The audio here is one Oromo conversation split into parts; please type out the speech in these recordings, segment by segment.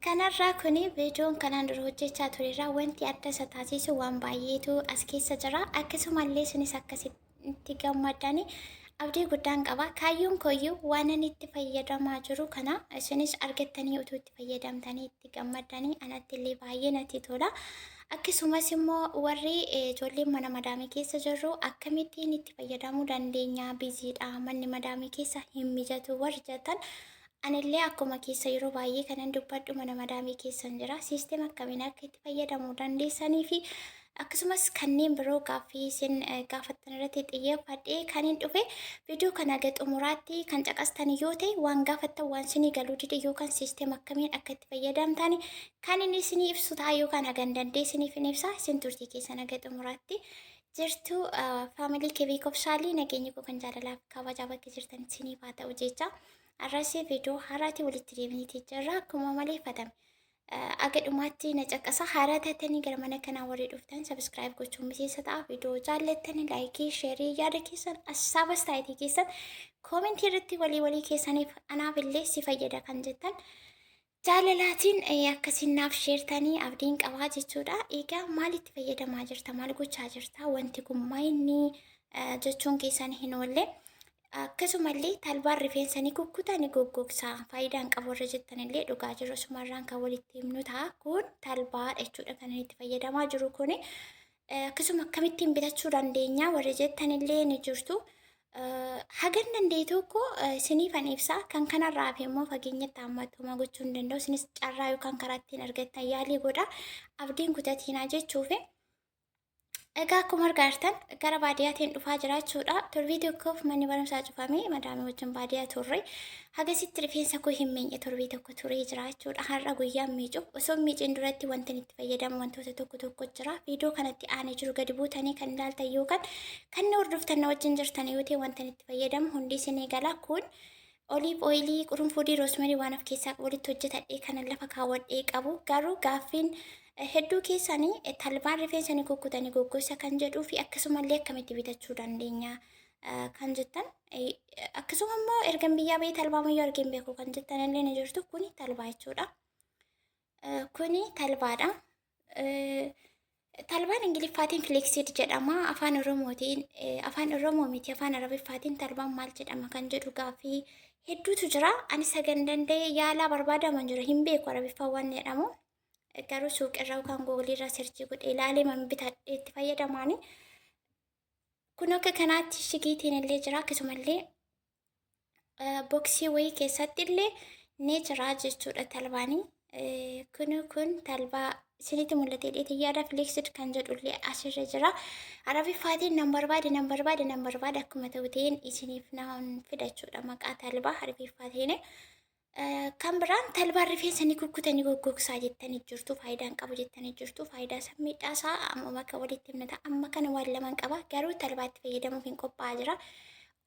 Kanarraa kuni viidiyoon kanaan dura hojjechaa turerraa wanti adda isa taasisu waan baay'eetu as keessa jira. Akkasumallee isinis akkasitti gammaddanii abdii guddaan qaba. Kaayyoon kooyyuu waan ani itti fayyadamaa jiru kana isinis argattanii utuu itti fayyadamtanii itti gammaddanii anatti illee baay'ee natti tola. Akkasumas immoo warri ijoolleen mana madaamii keessa jirru akkamittiin itti fayyadamuu dandeenya, biziidha, manni madaamii keessa hin mijatu warri jettan, anillee akkuma keessa yeroo baay'ee kanan dubbadhu mana madaamii keessan jira. Siistema akkamiin akka itti fayyadamuu dandeessanii fi akkasumas kanneen biroo gaaffii isin gaafattan irratti xiyyeeffadhee kan hin dhufe. Viidiyoo kana haga xumuraatti kan caqastan yoo ta'e, waan gaafattan, waan isinii galuu dide yookaan siistema akkamiin akka itti fayyadamtan kan inni isinii ibsu ta'a yookaan hagan danda'e isiniif hin ibsa. Isin turtii keessan haga xumuraatti jirtu. Faamilii kebii kofsaalii, nageenyi koo kan jaalalaaf kabajaa bakka jirtan isiniif haa ta'u jecha. Har'as viidiyoo haaraatiin walitti deebineetii jirra. Akkuma maleeffatame aga dhumaatti na caqasa. Haaraa taatanii gara mana kanaa warri dhuftan subscribe gochuun miseensa ta'a. Viidiyoo jaallattanii like, share, yaada keessan, assaabas taayitii keessan comment irratti walii walii keessaniif anaaf illee si fayyada kan jettan jaalalaatiin akkasiin naaf sheertanii abdiin qabaa jechuudha. Egaa maalitti fayyadamaa jirta? Maal gochaa jirta? Wanti kun maayinni jechuun keessan hin oolle. Akkasumallee talbaan rifeensa ni kukkuta, ni goggogsa. Faayidaan qabu warra jettanillee dhugaa jiru sumarraan kan walitti himnu ta'a. Kun talbaadha jechuudha kan inni itti fayyadamaa jiru kuni. Akkasuma akkamittiin bitachuu dandeenya warra jettanillee ni jirtu. Hagan danda'e tokko isiniifan ibsa. Kan kanarraa hafe immoo fageenyatti hammattumaa gochuu hin danda'u. Isinis carraa yookaan karaa ittiin argattan yaalii godha. Abdiin kutatiinaa jechuufi. Egaa akkuma argaa jirtan gara baadiyyaatiin dhufaa jira jechuudha. Torbii tokkoof manni barumsaa cufamee madaamii wajjin baadiyyaa turre. Hagasitti rifeensa koo hin miigne, torbii tokko turee jira jechuudha. Har'a guyyaan miicuuf osoo hin miicin duratti wanti itti fayyadamu wantoota tokko tokko jira. Viidiyoo kanatti aanee jiru gadi buutanii kan ilaaltan yookaan kan na hordoftan, na wajjin jirtan yoo ta'e, wanta itti fayyadamu hundi isinii gala. Kun olive oil, qurunfuudii, rosemary waan of keessaa walitti hojjetadhee kana lafa kaawwadhee qabu. Garuu gaaffiin hedduu keessanii talbaan rifeensa ni kukkutanii goggosa kan jedhuu fi akkasumallee akkamitti bitachuu dandeenya kan jettan, akkasuma immoo ergan biyyaa bahee talbaa mayyoo argeen beeku kan jettan illee ni jirtu. Kuni talbaa jechuudha. Kuni talbaadha. Talbaan Ingiliffaatiin flaxseed jedhama. Afaan Oromootiin, afaan Oromoo miti, afaan Arabiffaatiin talbaan maal jedhama kan jedhu gaaffii hedduutu jira. Ani sagan danda'e yaalaa barbaadaman jira. Hin beeku Arabiffaan waan jedhamu. Garuu suuqirraa yookaan googiliirraa search godhee ilaalee man bitadhee itti fayyadamaani. Kun akka kanaatti shigiitiin illee jira. Akkasumallee box wayii keessatti illee ni jira jechuudha talbaanii. Kun talbaa isinitti mul'atee dheetii yaada, flaxseed kan jedhullee asirra jira. Arabiffaatiin nan barbaade, nan barbaade, nan barbaade, akkuma ta'u ta'een isiniif nan fida jechuudha maqaa talbaa Arabiffaatiin. Kan biraan talbaan rifeensa ni kukkutanii goggogsaa jettanii jirtu. Faayidaan qabu jettanii jirtu. Faayidaa isaa, miidhaa isaa ammuma akka walitti himnata. Amma kana waan laman qaba. Garuu talbaatti fayyadamuuf hin qophaa'aa jira.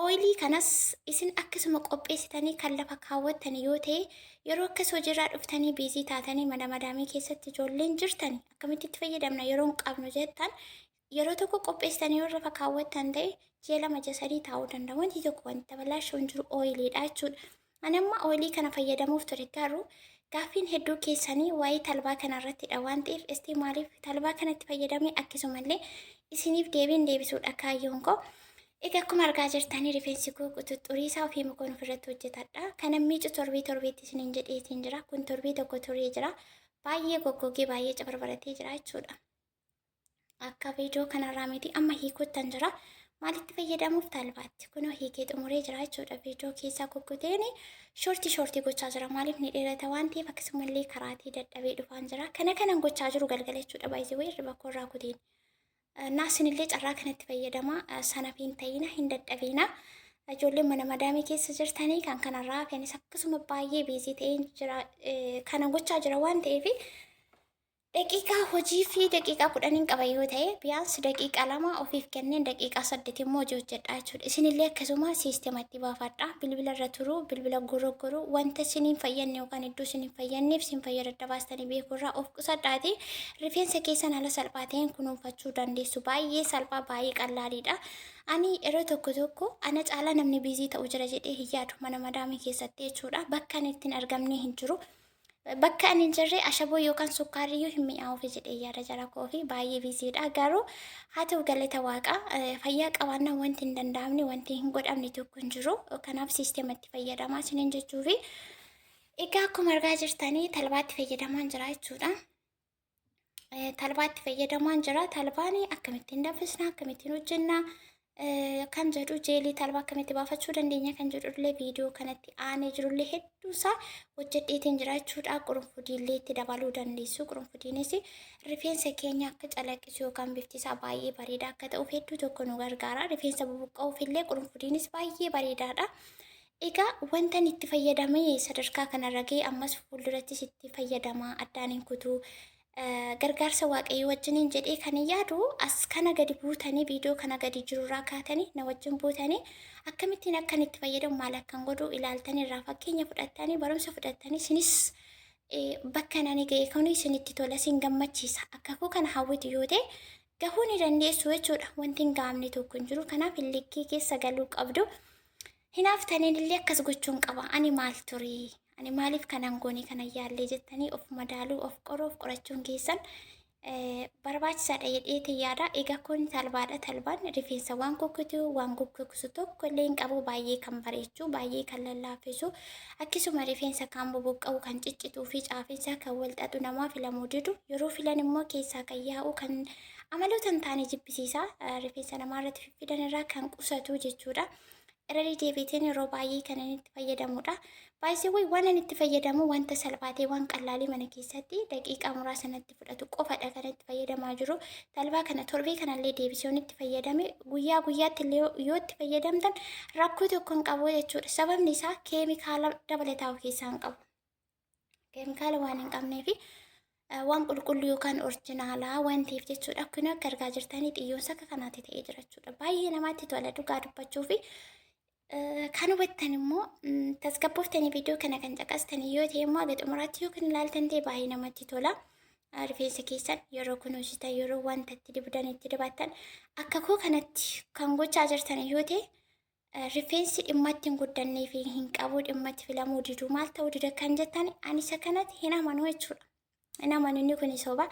Oil kanas isin akkasuma qopheessitanii kan lafa kaawwattan yoo ta'e, yeroo akkas hojiirraa dhuftanii busy taatanii mana madaamii keessatti ijoolleen jirtani akkamitti itti fayyadamna yeroo hin qabnu jettan, yeroo tokko qopheessitanii yoo lafa kaawwattan ta'e ji'a 2, ji'a 3 taa'uu danda'a. Wanti tokko wanta balaashoo hin jiru, oiliidha jechuudha. Ani amma oil kana fayyadamuuf ture, garuu gaaffiin hedduu keessanii waa'ee talbaa kana irrattidha waan ta'eef, istii maaliif talbaa kanatti fayyadamee akkasumallee isiniif deebiin deebisuudha kaayyoon koo. Egaa akkuma argaa jirtanii rifeensi koo xurii isaa ofii mukoon ofirratti hojjetadha. Kana miicu torbii torbeetti isiniin jedheetiin jira. Kun torbii tokko turee jira. Baay'ee goggogee, baay'ee cabarbaratee jira jechuudha. Akka viidiyoo kanarraa miti, amma hiikottan jira. Maalitti fayyadamuuf? Talbaatti. Kunoo hiikee xumuree jira jechuudha. Viidiyoo keessaa kukkuteen short short gochaa jira. Maaliif? Ni dheerata waan ta'eef, akkasumallee karaatii dadhabee dhufaan jira. Kana kanan gochaa jiru galgala jechuudha. Baay'ee wayii hirriba koorraa kuteen. Naasinillee carraa kanatti fayyadama. Sanaaf hin ta'ina, hin dadhabina. Ijoolleen mana madaamii keessa jirtanii kan kanarraa hafanis akkasuma baay'ee busy ta'een jira. Kana gochaa jira waan ta'eef, daqiiqaa hojii fi daqiiqaa 10n qaba yoo ta'e, biyaans daqiiqaa 2 ofiif kenneen daqiiqaa 8 immoo hojii hojjedhaa jechuudha. Isinillee akkasuma siistematti baafadha. Bilbila irra turuu, bilbila goroggoruu, wanta isiniin fayyadne yookaan iddoo isiniin fayyadneef isin fayyada adda baastanii beekurraa of qusadhaati. Rifeensa keessan haala salphaa ta'een kunuunfachuu dandeessu. Baay'ee salphaa, baay'ee qallaaliidha. Ani yeroo tokko tokko ana caalaa namni busy ta'u jira jedhee hin yaadu mana madaamii keessatti jechuudha. Bakka ani ittiin argamne hin jiru. Bakka ani hin jirre ashaboo yookaan sukkaarriyyuu hin mi'aawufi jedhee yaada jara koo fi baay'ee biziidha. Garuu haa ta'u galata waaqa fayyaa qabaannaan wanti hin danda'amne wanti hin godhamne tokko hin jiru. Kanaaf siisteematti fayyadamaa isiniin jechuufi. Egaa akkuma argaa jirtanii talbaatti fayyadamaan jira jechuudha. Talbaatti fayyadamaan jira. Talbaan akkamittiin danfisna, akkamittiin hojjenna kan jedhu jeelii talbaa akkamitti baafachuu dandeenya kan jedhu illee viidiyoo kanatti aanee jirullee hedduusaa hojjedheetiin jira jechuudha. Qurunfudiillee itti dabaluu dandeessu. Qurunfudiinis rifeensa keenya akka calaqqisu yookaan bifti isaa baay'ee bareedaa akka ta'uuf hedduu tokko nu gargaara. Rifeensa bubuqqa'uuf illee qurunfudiinis baay'ee bareedaadha. Egaa wantan itti fayyadamee sadarkaa kanarra ga'e ammas fuuldurattis itti fayyadamaa addaan hin kutuu. Gargaarsa Waaqayyoo wajjiniin jedhee kan yaadu as kana gadi buutanii viidiyoo kana gadi jirurraa kaatanii na wajjin buutanii akkamittiin akkan itti fayyadamu maal akkan godhu ilaaltanii irraa fakkeenya fudhattanii barumsa fudhattanii isinis bakka nani ga'e kun isinitti tola isin gammachiisa. Akka koo kana hawwitu yoo ta'e gahuu ni dandeessu jechuudha. Wanti hin gahamne tokko hin jiru. Kanaaf likkii keessa galuu qabdu. Hinaaftaniin illee akkas gochuun qaba. Ani maal ture? Ani maaliif kanan goone kana yaallee jettanii of madaaluu, of qoruu, of qorachuun keessan barbaachisaadha jedheetiin yaada. Egaa kun talbaadha. Talbaan rifeensa waan kukkutu, waan goggogisu tokko illee hin qabu. Baay'ee kan bareechu, baay'ee kan lallaaffisu, akkasuma rifeensa kan bubuqqa'u, kan ciccituu fi caafinsa kan wal xaxu namaa filamuu didu. Yeroo filan immoo keessaa kan yaa'u kan amaloota hin taane jibbisiisaa rifeensa namaa irratti fiffidan irraa kan qusatu jechuudha. Irra deddeebiitiin yeroo baay'ee kan inni itti fayyadamudha. Baay'ee waan inni itti fayyadamu wanta salphaatee waan qallaalii mana keessatti daqiiqaa muraasa natti fudhatu qofadha kan itti fayyadamaa jiru. Talbaa kana torbee kanallee deebisee itti fayyadame guyyaa guyyaatti illee yoo itti fayyadamtan rakkoo tokko hin qabu jechuudha. Sababni isaa keemikaala dabalataa of keessaa hin qabu. Keemikaala waan hin qabneefi waan qulqulluu yookaan orjinaalaa waan ta'eef jechuudha. Kun akka argaa jirtanii xiyyoon akka kanaatti ta'ee jira jechuudha. Baay'ee namatti tola dhugaa dubbachuu fi kan hubattan immoo tasgabbooftanii viidiyoo kana kan caqastanii yoo ta'e immoo haga xumuraatti yoo kan ilaaltan ta'e baay'ee namatti tola. Rifeensa keessan yeroo kunuunsitan yeroo wanta itti dibdan itti dibattan akka koo kanatti kan gochaa jirtan yoo ta'e rifeensi dhimma itti hin guddannee fi hin qabu dhimma itti filamuu didu maal ta'uu dida kan jettan ani isa kanatti hin amanu jechuudha. Hin amanu inni kun soba.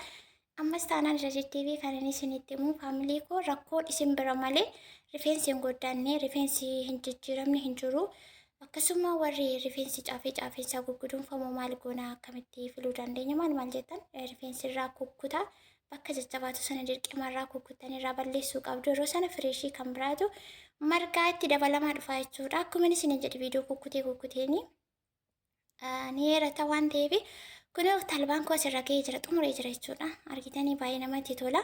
Ammas taanaan irra deddeebi'ee kan inni isinitti himu faamilii koo rakkoon isin bira malee rifeensi hin guddanne rifeensi hin jijjiiramne hin jiru. Akkasuma warri rifeensi caafee caafeensaa gugguduunfamu maal goona akkamitti filuu dandeenya maal maal jettan rifeensi irraa kukkutaa bakka jajjabaatu sana dirqama irraa kukkuttanii irraa balleessuu qabdu. Yeroo sana fireeshii kan biraatu margaa itti dabalamaa dhufa jechuudha. Akkuma inni isin jedhe viidiyoo kukkutee kukkuteeni ni heerata waan ta'eef kun talbaan koo asirra ga'ee jira xumuree jira jechuudha. Argitanii baay'ee namatti tola.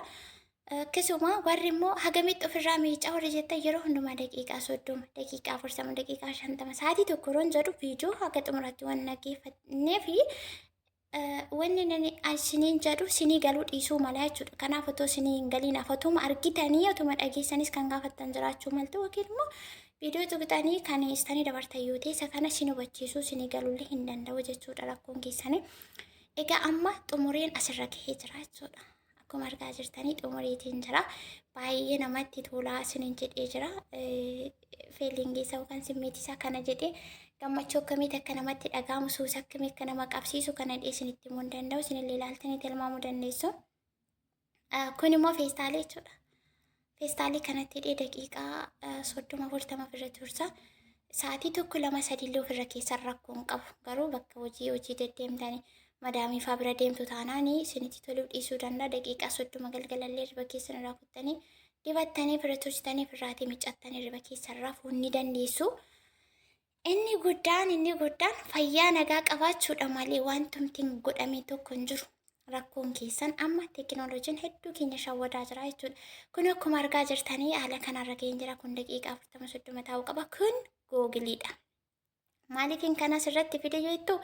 Akkasuma warri immoo hagamitti ofirraa miicaa warri jettan yeroo hundumaa daqiiqaa 30, daqiiqaa 40, daqiiqaa 50, sa'aatii tokko yeroon jedhu viidiyoo haga xumuraatti waan dhaggeeffannee fi wanni nani isiniin jedhu sinii galuu dhiisuu mala jechuudha. Kanaaf otoo sinii hin galiin hafatuma argitanii otuma dhageessanis kan gaafattan jiraachuu maltu yookiin immoo viidiyoo tuqxanii kan istanii dabartan yoo ta'e isa kana sin hubachiisuu sinii galuullee hin danda'u jechuudha rakkoon keessanii. Egaa amma xumureen asirra gahee jira jechuudha. Akkuma argaa jirtanii xumureetiin jira. Baay'ee namatti tolaa isiniin jedhee jira. Feelingii isaa yookaan simmeetii isaa kana jedhee gammachuu akkamitti akka namatti dhaga'amu suusa akkamii akka nama qabsiisu kana jedhee isinitti himuu hin danda'u. Isinillee ilaaltanii tilmaamuu dandeessu. Kun immoo feestaalii jechuudha. Feestaalii kanatti hidhee daqiiqaa 30 40 ofirra tursa. Sa'aatii 1 2 3 illee ofirra keessan rakkoo hin qabu. Garuu bakka hojii hojii deddeemtanii madaamii fa'aa bira deemtu taanaan isinitti toluu dhiisuu danda'a. Daqiiqaa 30 galgalallee riba keessan irraa kuttanii dibattanii ofirra tursitanii ofirraatii miiccattanii riba keessan rafuu ni dandeessu. Inni guddaan fayyaa nagaa qabaachuudha malee wantumti hin godhame tokko hin jiru. Rakkoon keessan amma teekinooloojiin hedduu keenya shawwadaa jira jechuudha. Kun akkuma argaa jirtanii haala kanarra ga'een jira. Kun daqiiqaa 40 30 taa'uu qaba. Kun googiliidha. Maaliifin kana asirratti fide jettu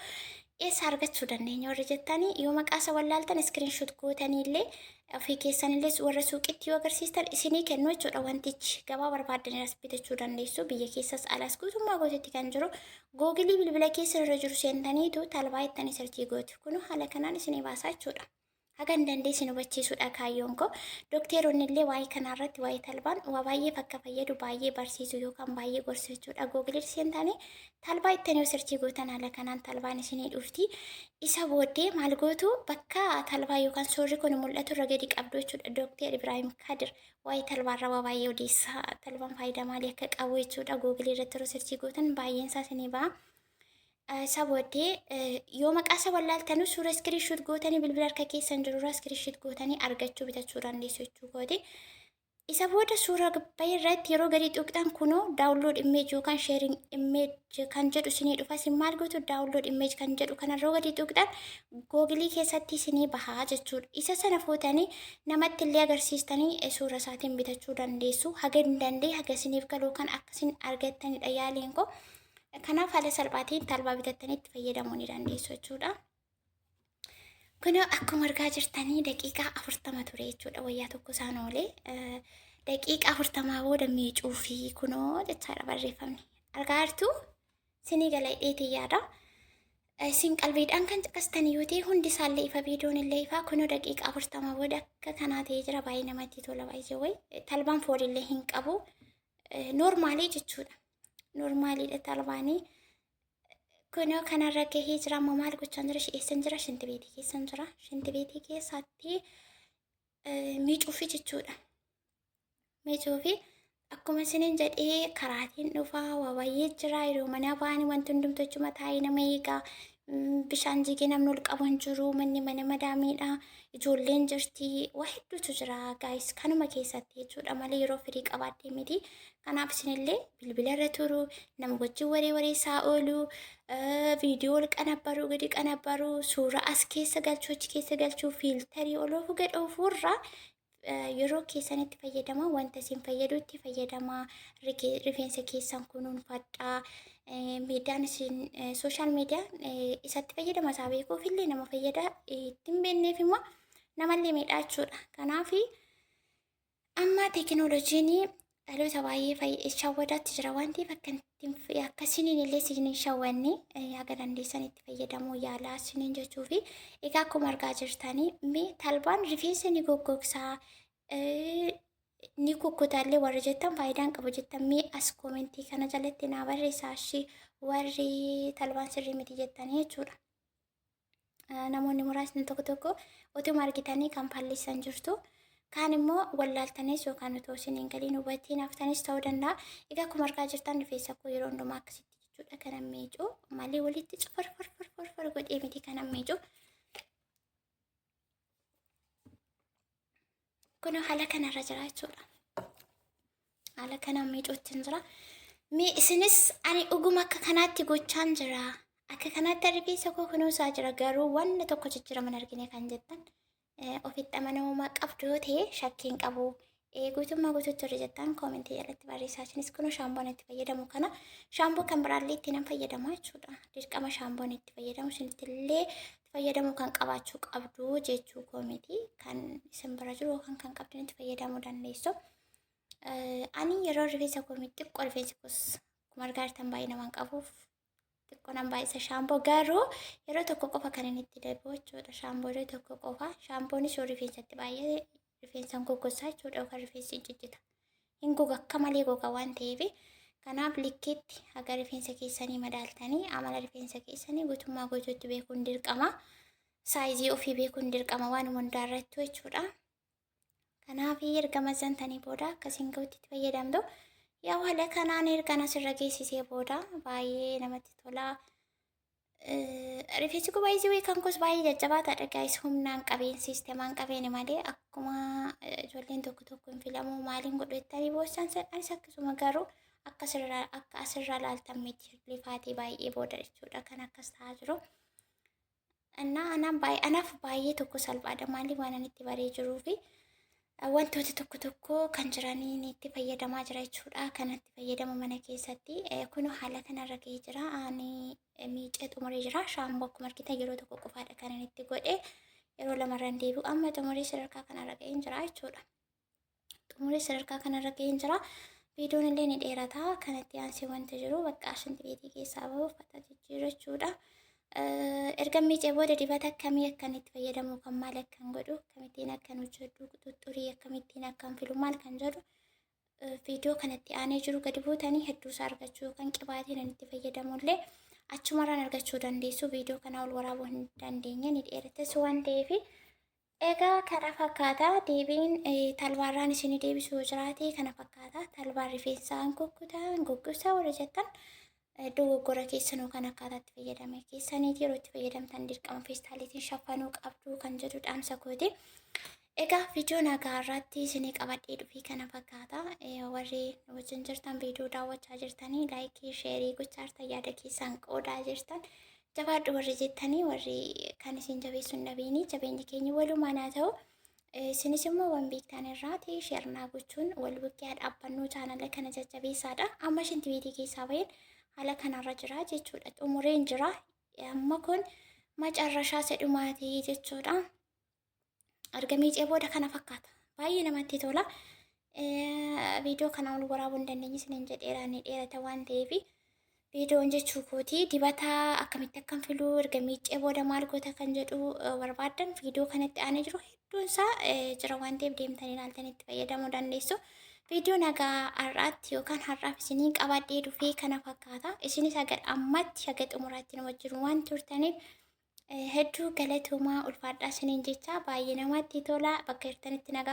eessa argachuu dandeenya warri jettanii yoo maqaa isa wallaaltan screenshot gootanii illee ofii keessan illee warra suuqitti yoo agarsiistan isinii kennu jechuudha. Wantichi gabaa barbaaddan bitachuu dandeessu. Biyya keessas alas guutummaa guututti kan jiru googilii bilbila keessan irra jiru seentaniitu talbaa ittanii search gootu. Kun haala kanaan isinii baasaa jechuudha. Hagan danda'e isin hubachiisuudha kaayyoon koo. Dokteeronni illee waa'ee kanarratti waa'ee talbaan waa baay'eef akka fayyadu baay'ee barsiisu yookaan baay'ee gorsu jechuudha. Google seentanii talbaa ittanii yoo search gootan haala kanaan talbaan isinii dhufti. Isa booddee maal gootu? Bakka talbaa yookaan suurri kun mul'atu irra gadi qabdu jechuudha. Dookter Ibraahim Kadir waa'ee talbaarraa waa baay'ee odeessa. Talbaan faayidaa maalii akka qabu jechuudha. Google irratti yeroo search gootan baay'een isaa isinii ba'a. Isa booddee yoo maqaa isa wallaaltanuu suura screenshot gootanii bilbila harka keessan jirurraa screenshot gootanii argachuu bitachuu dandeessu jechuu kooti. Isa booda suura bahee irratti yeroo gadi tuqxan kunoo download image yookaan sharing image kan jedhu isinii dhufa. Isin maal gootu? Download image kan jedhu kanarra gadi tuqxan Google keessatti isinii bahaa jechuudha. Isa sana fuutanii namatti illee agarsiistanii suura isaatiin bitachuu dandeessu. Haga hin danda'e haga isiniif galuu kan akkasin argattanidha yaaliin koo. Kanaaf haala salphaatiin talbaa bitattanii itti fayyadamuu ni dandeessu jechuudha. Kun akkuma argaa jirtanii daqiiqaa 40 ture jechuudha wayyaa tokko isaan oolee. Daqiiqaa 40 booda miicuu fi kunoo jechaadha barreeffamni. Argaa jirtu, sinii gala hidheetii yaada. Isin qalbiidhaan kan caqastanii yoo ta'e hundi isaallee ifa, viidiyoon illee ifa. Kunoo daqiiqaa 40 booda akka kanaa ta'ee jira, baay'ee namatti tola baay'ee wayi. Talbaan foolillee hin qabu. Normal jechuudha. Normaliidha talbaanii. Kunoo kanarra gahee jira. Amma maal gochaan jira? Eessan jira? Shinti beetii keessan jira. Shinti beetii keessatti miicuufi jechuudha. Miicuufi akkuma isiniin jedhee karaatiin dhufaa waa baay'ee jira. Yeroo mana ba'anii wanti hundumtu achuma taa'ee nama eegaa. Bishaan jigee namni ol qabu hin jiru. Manni mana madaamiidha. Ijoolleen jirti. Waa hedduutu jira guys, kanuma keessatti jechuudha malee yeroo firii qabaadhee miti. Kanaaf isinillee bilbila irra turu, nama wajjin waree wareessaa oolu, viidiyoo ol qanabbaruu, gadi qanabbaruu, suura as keessa galchuu, achi keessa galchuu, filter ol oofuu gad oofuurraa yeroo keessanitti fayyadama, wanta isin fayyadutti fayyadama. Rifeensa keessan kunuunfadhaa. Miidiyaan isin social media isatti fayyadama isaa beekuuf illee nama fayyada, ittiin beekneef immoo namallee miidhaa jechuudha. Kanaaf amma teekinooloojiin dhaloota baay'ee shawwadaatti jira waan ta'eef akkasiniin illee isin hin shawwanne haga dandeessan itti fayyadamuu yaalaa isiniin jechuu fi egaa akkuma argaa jirtanii mee talbaan rifeensa ni goggogsaa, ni kukkutaallee warri jettan, faayidaan qabu jettan, mee as comment kana jalatti naa barreessaa ishii warri talbaan sirrii miti jettanii jechuudha. Namoonni muraasni tokko tokko utuma argitanii kan faallissan jirtu. Kaan immoo wallaaltanis yookaan otoo isin hin galiin hubattiin haftanis ta'uu danda'a. Egaa akkuma argaa jirtan rifeensa koo yeroo hundumaa akkasitti jechuudha kan miicu. Malee walitti cufar far far far far godhee miti kan miicu. Kun haala kanarra jira jechuudha. Haala kanaan miicuutti jira. Mee isinis ani dhuguma akka kanaatti gochaan jira. Akka kanaatti rifeensa koo kunuunsaa jira, garuu wanna tokko jijjiiraman argine kan jettan, ofitti amanamummaa qabdu yoo ta'e shakkiin qabu. Guutummaa guutuutti warri jettan comment jalatti barreessaa. Isinis kunoo shaampoon itti fayyadamu kana, shaampoo kan biraallee itti nan fayyadama jechuudha. Dirqama shaampoon itti fayyadamu isinitti illee itti fayyadamuu kan qabaachuu qabdu jechuu koo miti. Kan isin bira jiru yookaan kan qabdan itti fayyadamuu dandeessu. Ani yeroo rifeensa koo xiqqoo, rifeensi koos akkuma argaa jirtan baay'ee naman qabuuf xiqqoo nan baay'isa shaampoo, garuu yeroo tokko qofa kan inni itti darbu jechuudha. Shaampoo yeroo tokko qofa. Shaampoonis yoo rifeensatti baay'ee rifeensan goggossaa jechuudha yookaan rifeensi hin ciccita. Hin goga, akka malee goga waan ta'eef. Kanaaf likkeetti haga rifeensa keessanii madaaltanii amala rifeensa keessanii guutummaa guutuutti beekuun dirqama. Size ofii beekuun dirqama waan hundaa irrattu jechuudha. Kanaaf erga mazantanii booda akkasiin gahutti itti fayyadamtu. Yaa haala kanaan erga asirra geessisee booda baay'ee namatti tola. Rifeensi kun baay'ee kan koos baay'ee jajjabaataadha guys, humnaan qabeen siistemaan qabeen malee akkuma ijoolleen tokko tokko hin filamu maaliin godhu jettanii boossan, anis akkasuma, garuu akka asirraa laaltan miti, lifaatee baay'ee booda jechuudha kan akkas ta'aa jiru. Innaa anaaf baay'ee tokko salphaadha, maaliif waan ani itti baree jiruu fi wantoota tokko tokko kan jiraniin itti fayyadamaa jira jechuudha. Kanatti fayyadamu mana keessatti kun haala kanarra gahee jira. Ani miicee xumuree jira. Shaampoo akkuma argitan yeroo tokko qofaadha kan inni itti godhe. Yeroo lamarraan deebi'u amma xumuree sadarkaa kanarra gaheen jira jechuudha. Xumuree sadarkaa kanarra gaheen jira. Viidiyoon illee ni dheerata. Kanatti aansee wanta jiru bakka shinti beetii keessaa bahu uffata jijjiirrachuudha. Erga miicee booda dibata akkamii akkan itti fayyadamu, kan maal akkan godhu, akkamittiin akkan hojjedhu, xuxxurii akkamittiin akkan filu maal kan jedhu viidiyoo kanatti aanee jiru gadi buutanii hedduusaa argachuu yookaan qibaatiin ani itti fayyadamullee achumarraan argachuu dandeessu. Viidiyoo kana ol waraabuu hin dandeenye, ni dheerates waan ta'eef. Egaa kana fakkaata deebiin talbaarraan isinii deebisuu yoo jiraate kana fakkaata. Talbaan rifeensaan kukkutaa goggosaa warra jettan dogoggora keessanuu kan akkaataa itti fayyadame keessaniiti, yeroo itti fayyadamtan dirqama feestaaliitiin shaffanuu qabdu kan jedhu dhaamsa kooti. Egaa viidiyoo nagaa irratti isinii qabadhee dhufee kana fakkaata. Warri wajjin jirtan, viidiyoo daawwachaa jirtanii, like, share gochaa jirtan, yaada keessan qoodaa jirtan, jabaadhu warri jettanii, warri kan isin jabeessu hin dhabiini, jabeenyi keenya walumaan haa ta'u. Isinis immoo waan beektan irraati share naa gochuun wal bukkee dhaabbannuu chaanala kana jajjabeessaadha. Amma shintibeetii keessaa baheen haala kanarra jira jechuudha. Xumureen jira. Amma kun macarrashaa sedhumaatii jechuudha. Erga miicee booda kana fakkaata. Baay'ee namatti tola. Viidiyoo kana ol waraabuu hin dandeenye isiniin jedheera, ni dheerata waan ta'eef. Viidiyoon jechuu kooti, dibata akkamitti akkan filuu, erga miicee booda maal goota kan jedhu barbaaddan viidiyoo kanatti aanee jiru hedduun isaa jira waan ta'eef deemtanii ilaaltanii itti fayyadamuu dandeessu. Viidiyoo nagaa har'aatti yookaan har'aaf isinii qabadhee dhufee kana fakkaata. Isinis haga ammatti haga xumuraatti nu wajjin waan turtaniif hedduu galatoomaa, ulfaadhaa isiniin jecha. Baay'ee namatti tola, bakka jirtanitti nagaa.